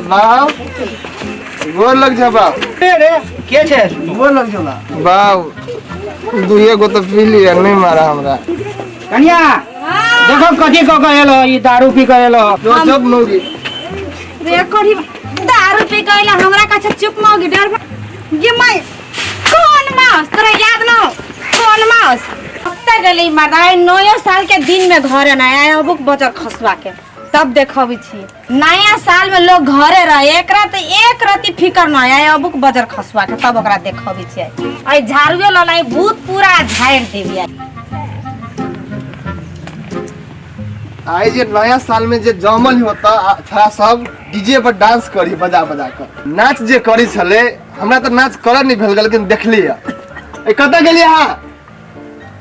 बाप गोर लग जा बाप। रे के छै? गोर लग जा बाप, दुइये गो तो पी लिया, नहीं मारा हमरा। कनिया देखो कथी क के एलो, ई दारू पी के एलो। जो चुप मौगी। रे कोढ़ी दारू पी के एला हमरा का चुप मौगी डर गे माय। कौन मास तोरा याद न हो? कौन मास कत्ते गेलै मर्दा नयो साल के दिन में घरे ना आया अबुक बचर खसवा के तब देखबी छी। नया साल में लोग घरे रहे, एकरा तो एक रति फिकर न आया अबुक बजर खसवा के तब ओकरा देखबी छी। आई झाड़ुए ललाई भूत पूरा झाड़ देबी। आई जे नया साल में जे जमल होता छा सब डीजे पर डांस करी बजा बजा कर नाच जे करी छले, हमरा तो नाच कर नहीं भेल लेकिन देखली। ए कत गेली अहाँ?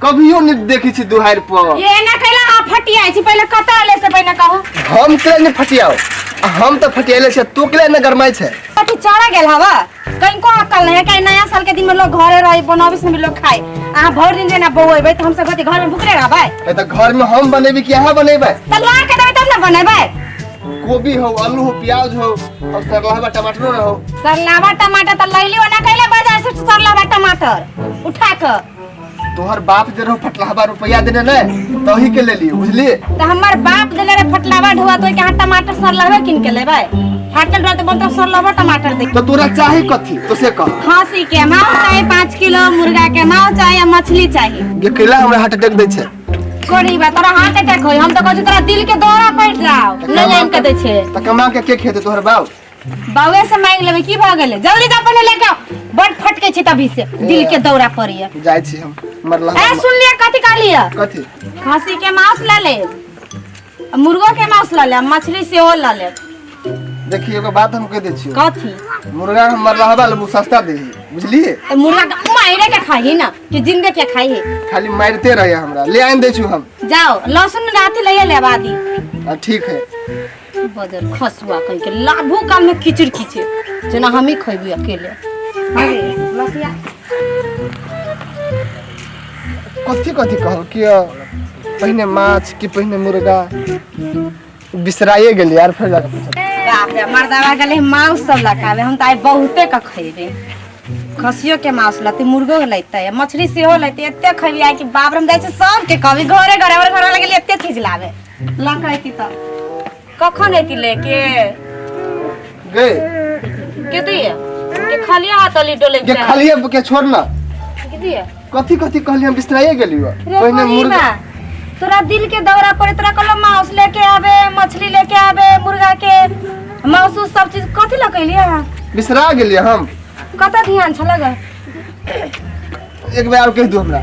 कभियो नहीं देखी छी दुहार पर। ये ना कैला अहाँ फटियाइ छी, पहिले कत अले से पहिने कहू। हम केला नहीं फटियाओ, हम तो फटियाले छी, तू केला नहीं गरमाई छे? कथी चढ़ा गेल हवा? कहीं को अकल नहीं है, कहीं नया साल के दिन में लोग घरे रही बनाबी से लोग खाए। अहाँ भर दिन जेना बौएबै त हम सब कथी घर में भुखले रहबै? ए त घर में हम बनेबी कि अहाँ बनेबै? त ला के देबै तब ना बनेबै। गोभी हो, आलू हो, प्याज हो और सरलावा टमाटरो हो। सरलावा टमाटर त लैली ओना कैला बाजार से सरलावा टमाटर उठा के। तोहर बाप जे रहो फटलावा रुपया देने ने तही के ले लियो, बुझली? त हमर बाप देने रे फटलावा ढुआ तो के हाथ टमाटर सरलावे किन के लेबै? फाटल ढुआ त बनत सरलावा टमाटर दे। तो तोरा चाही कथी तो से कह। खांसी के मांस चाही 5 किलो, मुर्गा के मांस चाही आ मछली चाही। गे केला हमरा हार्ट अटैक दै छै। कोनी बा तोरा हार्ट अटैक होई, हम त कहै छी तोरा दिल के दौरा पड़ जाओ, नहीं आन के दै छै। त कमा के के खेते तोहर बाप? बावे से मांग लेबै की भ गेलै? जल्दी जा पहिले लेके आओ, बड़ फटके छी तभी से दिल के दौरा पड़िए। जाइ छी हम मरला। ए सुन लिया कथी कहलिए? कथी? खांसी के मांस ल ले, मुर्गो के मांस ल ले, मछली सेहो ल ले। देखिए एगो बात हम कह दै छियो। कथी? मुर्गा हम मरला हवा लेबू सस्ता देही, बुझलिए? त मुर्गा के मारे के खाही ना कि जिंदे के खाही? खाली मारते रहे हमरा, ले आन दै छु हम। जाओ लहसुन राती ले ले आबादी। आ ठीक है। बजर खसुआ कह के लाभू काल में खिचड़ खिचड़ जेना हम ही खैबी अकेले। अरे लसिया कथी कथी कहल कि पहिने माछ कि पहिने मुर्गा बिसराइए गेल यार, फेर जाके पूछब। बाप रे मर्दावा गेलै मांस सब लकावे, हम त आइ बहुते के खैबे। खसियो के मांस लते, मुर्गो के लैते, मछली सेहो लैते, एते खैबी आइ कि बाप रे हम जाइ छी सबके कहबी घरे घरे हमर घर वाला गेलै एते चीज लाबे। लकैती त कखन एती लेके? गे के दिए? के खलिया हाथली डोले के खलिया के छोड़ ना। के दिए? कथी कथी कहली हम बिसराइए गेलियो। पहिने मुर्गा तोरा दिल के दौरा पड़े, तोरा कहलो मांस लेके आबे, मछली लेके आबे, मुर्गा के मांस सब चीज कथी लकैलिए? बिसरा गेलिए हम। कत ध्यान छल ग? एक बार और कह दू हमरा।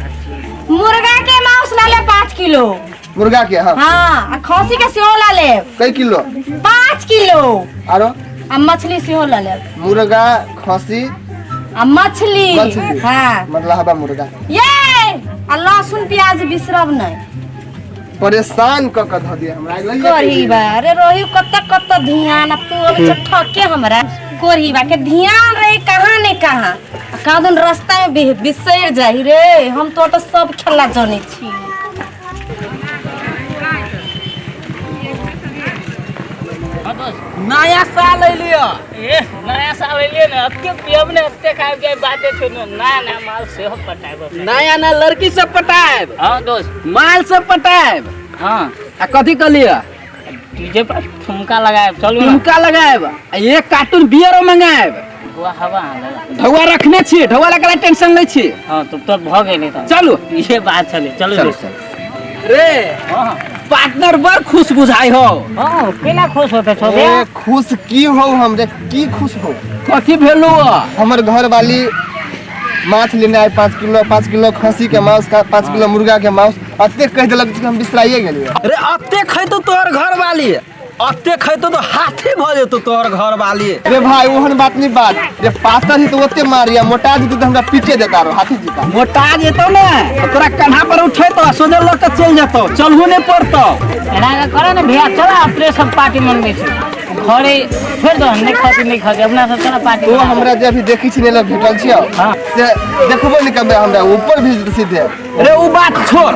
मुर्गा के मांस ला ले 5 किलो। मुर्गा के? हां हां, आ खसी के सेहो ला ले। कै किलो? 5 किलो। आरो? आ मछली सेहो ला ले। मुर्गा, खसी आ मछली। हां मरला हवा मुर्गा। ये आ लहसुन प्याज बिसरब नहीं। परेशान क क ध दिया हमरा। कोरी बा अरे रोही कत कत ध्यान तू अब ठके हमरा। कोरी बा के ध्यान रही कहां ने कहां, कादन रास्ता में बिसर जाई रे। हम तो सब खेला जानै छी। नया साल अइलियो। ए नया साल अइलियो ने, अत्ते पियब ने अत्ते खाइब के बाते छोड़ ने, नया नया माल सेहो पटाएब। नया नया लड़की सब पटाएब। हां दोस्त, माल सब पटाएब। हां आ कथी कहलियो? डीजे पर ठुमका लगाएब। चलू ठुमका लगाएब आ एक कार्टून बियरो मंगाएब। ढुआ हवा ढुआ रखने छी, ढुआ लगा टेंशन लै छी। हां तो भ गेलै त। चलू ये बात छलै, चलू रे। हां पार्टनर बड़ खुश बुझाई हो। हां केना खुश होते छो? ए खुश की हो हम रे, की खुश हो? कथी भेलु? हमर घर वाली माछ लेने आए 5 किलो, 5 किलो खसी के मांस का, 5 किलो मुर्गा के मांस, अत्ते कह देलक कि हम बिसराइए गेलियो। रे अत्ते खैतो तोहर घर वाली, अत्ते खैतो तो हाथी भ जेतो तोहर घर वाली। रे भाई ओहन बात नहीं बात रे, पातर ही तो ओते मारिया, मोटा जेतो तो हमरा पीटे देता रो हाथी जी का। मोटा जेतो ने तोरा कन्हा पर उठेतो सोझे ल के चल जेतो, चलहु ने पड़तो। एना के करे ने भैया, चला अपने सब पार्टी मनबै छी घरे छोड़ दो, नहीं खाती नहीं खाती अपना सब चला पार्टी। तो हमरा जे अभी देखी छी ने भेटल छियो से देखबो नहीं कमे, हमरा ऊपर भेज दे सीधे। रे उ बात छोड़,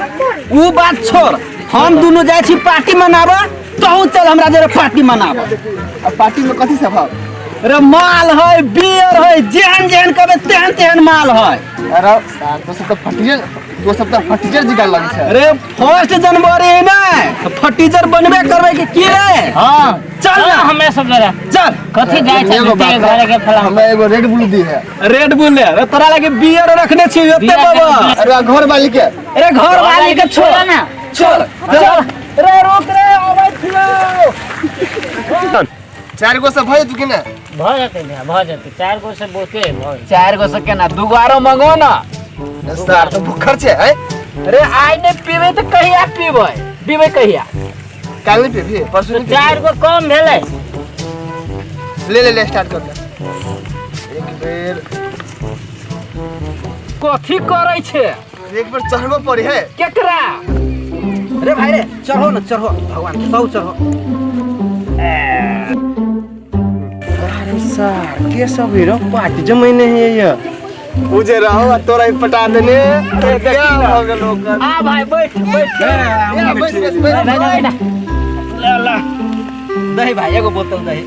उ बात छोड़, हम दुनु जाइ छी पार्टी मनाबा, तहु चल हमरा जरे पार्टी मनाब। आ पार्टी में कथी सब है? रे माल है, बियर है, जेहन जेहन कहबे तेहन तेहन माल है। अरे सार तो सब तो फटीजर, तो सब तो फटीजर जिगा लगे छै। अरे 1 जनवरी है ना, फटीजर बनबे करबे कि की रे? हां चल ना हमें सब जरा चल। कथी जाय छै ते घरे के फला हमें एगो रेड बुल दी है। रेड बुल ले रे तोरा लगे बियर रखने छी ओते बाबा। अरे घर वाली के, अरे घर वाली के छोड़ ना, चल चल रे रोक रे आबै छियो। 4 गो से भई तू कि ना? भ जेतै भैया, भ जेतै। 4 गो से बहुते भ 4 गो से केना 2 गो आरो मंगो ना। सर तो भूखर छे है। अरे आइ नै पीबै त कहिया पीबै? पीबै कहिया? काल नहीं पीबी, परसों नहीं। 4 गो कम भेलै। ले ले ले स्टार्ट कर दे। एक बेर कथी करै छे? एक बेर चढ़बो पड़ी है। केकरा? अरे भाई रे चढ़ो न, चढ़ो भगवान के सब चढ़ो। अरे सर के सब हीरो पार्टी जमैने है ये उजे रहो तोरा ही पटा देने। क्या हो गेल ओकर? आ भाई बैठ बैठ बैठ बैठ। ले ला दही भाई, एगो बोतल दही।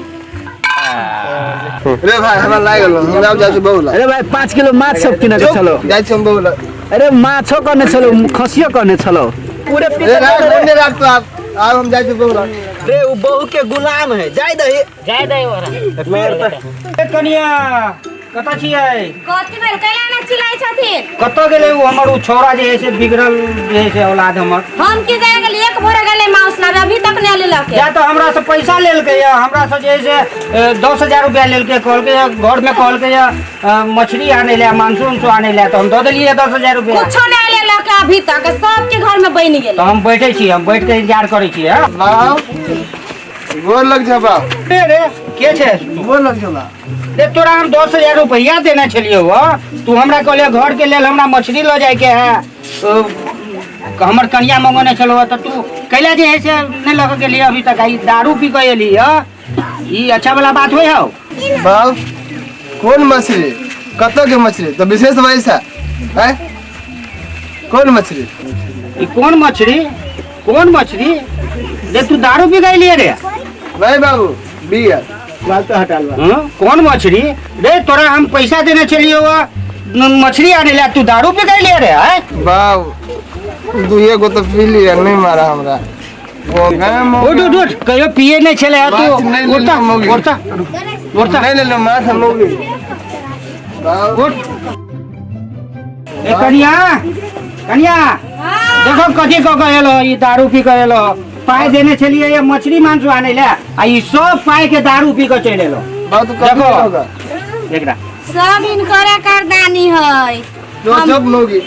रे भाई हमरा लाग गेल, हमरा जाय छै बहुला। अरे भाई 5 किलो माछ सब किने के चलो। जाय छै हम बहुला। अरे माछो कहने छलो, खसियो कहने छलो। पूरे पी रे राख तो आप आब हम जाय छै बहुला। रे उ बहू के गुलाम है, जाय दही जाय दही ओरा। ए कनिया कत छियै? कथी भेल कैला ना चिल्लाइ छथिन? कत गेलै उ हमर उ छोरा जे है से बिगड़ल जे है से औलाद हमर। हम की जाय गेल एक भोरे गेलै माउस लाबे, अभी तक नै लेलक। या तो हमरा से पैसा लेलकै या हमरा से जे है से 10,000 रुपया लेलकै। कहलकै घर में कहलकै मछली आनै ले, मांसो उंसो आनै ले, तो हम दऽ देलियै 10,000 रुपया। कुछो नै लेलक अभी तक, सबके घर में बनि गेल। तो हम बैठै छी, हम बैठ के इंतजार करै छी। हां गोर लग जबा। रे रे के छै? गोर लग जबा। रे तोरा हम 10,000 रुपया देने छलियौ हो, तू हमरा कहलियै घर के लेल हमरा मछली लऽ जाय के है, हमर कनिया मंगौने छलौ, तऽ तू कैला जे है से नहि लऽ के गेलियै अभी तक? ई दारू पी के एली ह, ई अच्छा वाला बात होइ हौ? बाप कौन मछली, कतऽ के मछली? तो विशेष वैसा है कौन मछली? ई कौन मछली, कौन मछली? रे तू दारू पी के एलियै रे? नहीं बाबू बियर कौन मछली रे? तोरा हम पैसा देने छलियौ मछली आने ले, तू दारू पी के ले रे? बाबू दुइये गो तो पी लिया, नहीं मारा हमरा। उठ उठ उठ, कहियो पिए नहीं छले तू। उठता उठता उठता नहीं ले लो माछ हम लोग। उठ ए कनिया, कनिया देखो कथी कऽ के एलो, ई दारू पी के एलो। पाई देने छलियै ये मछली मांसु आनै ले, आ ई सब पाई के दारू पी के चलि एलो। देखो एकरा सब इनकरे करदानी है। जो जब मोगी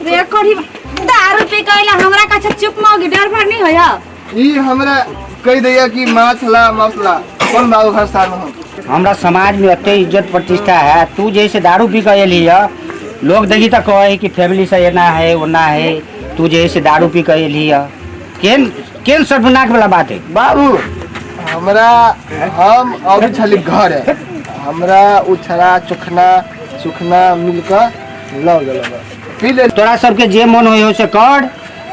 रे करी दारू पी के एला हमरा काछ चुप मोगी डर भर नहीं होय। ई हमरा कह दैया कि माछ ला मसला कौन बाबू घर साल हम। हमरा समाज में एते इज्जत प्रतिष्ठा है, तू जैसे दारू पी के एली है, लोग देखी त कहे कि फैमिली से एना है ओना है, तू जैसे दारू पी के एली है, केन केन शर्मनाक वाला बात है। बाबू हमरा हम अभी छली घर है, हमरा उछरा चोखना सुखना मिलकर लऽ गेल पी ले। तोरा सबके जे मन होइ हो से कर,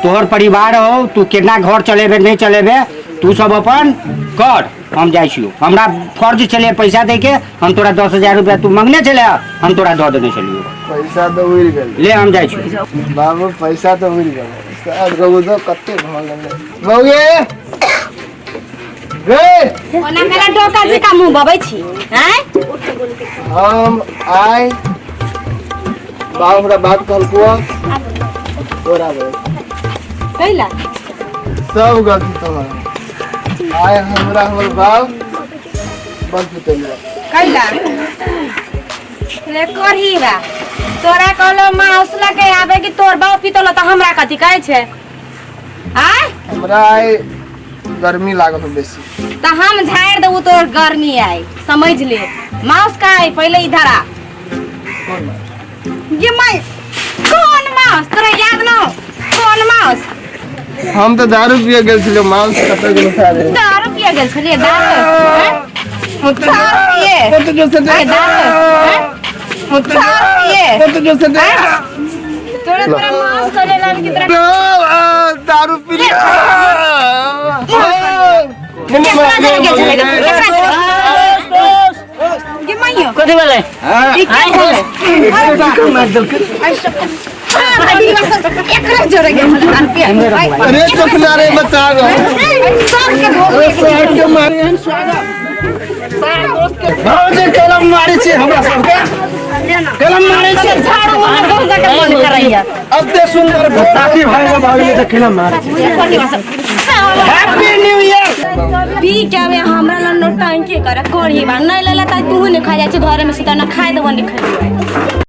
तोहर परिवार हो, तू केना घर चलेबे नहीं चलेबे तू सब अपन कर। हम जाइ छियौ, हमरा फर्ज छलै पैसा दे के, हम तोरा 10,000 रुपया तू मंगने छले, हम तोरा दऽ देने छलियौ। पैसा तो उड़ि गेल, ले हम जाइ छियौ। बाबू पैसा तो उड़ि गेल। रौदो कते भऽ गेलै। बौगे गे ओना मेरा डोका जी का मुंह बबै छी हैं? हम आइ बाबू हमरा बात कहलको तोरा बे कैला सब गलती तोहर। आइ हमरा हमर बाप बंद पिटेल कैला रे करही बा। तोरा कहलो माउस लके आबे कि तोर बाप पितलो त हमरा कथी कहै छै? आय हमरा आइ गर्मी लागल हो बेसी, त हम झाड़ देबू तोर गर्मी आई समझ ले। माउस का आई पहले इधर आ। ये मैं कौन माउस तोरा याद न हो? कौन माउस? हम तो दारू पिए गेल छलियै, माउस कतऽ गेल सारे? दारू पिए गेल छलियै? दारू पिए तोरा तोरा मांस करे लाल की तरह दारू पी लिया। केकरा जरे गेल छलै गे? केकरा जरे? गे माइयो कथी भेलै? ई के छलै? हाँ, ई बस एकरा जरे गेल छलै दारू पिए। अरे चुपना रे बचा रो। सबके भोग के मारे भौजी कलम मारै छी हमरा सबके, कलम मारै छी। झाड़ू मार दो जाके मन करैया। अते सुन्दर साथी भाइ र भाभी त कलम मारै छी। Happy new year. पी के आवे हमरा ला नौटंकी करे करी बा नहीं लेला त तू नहीं खा जाइ छै, घरे में सुता ना खाए देबो नहीं खाए।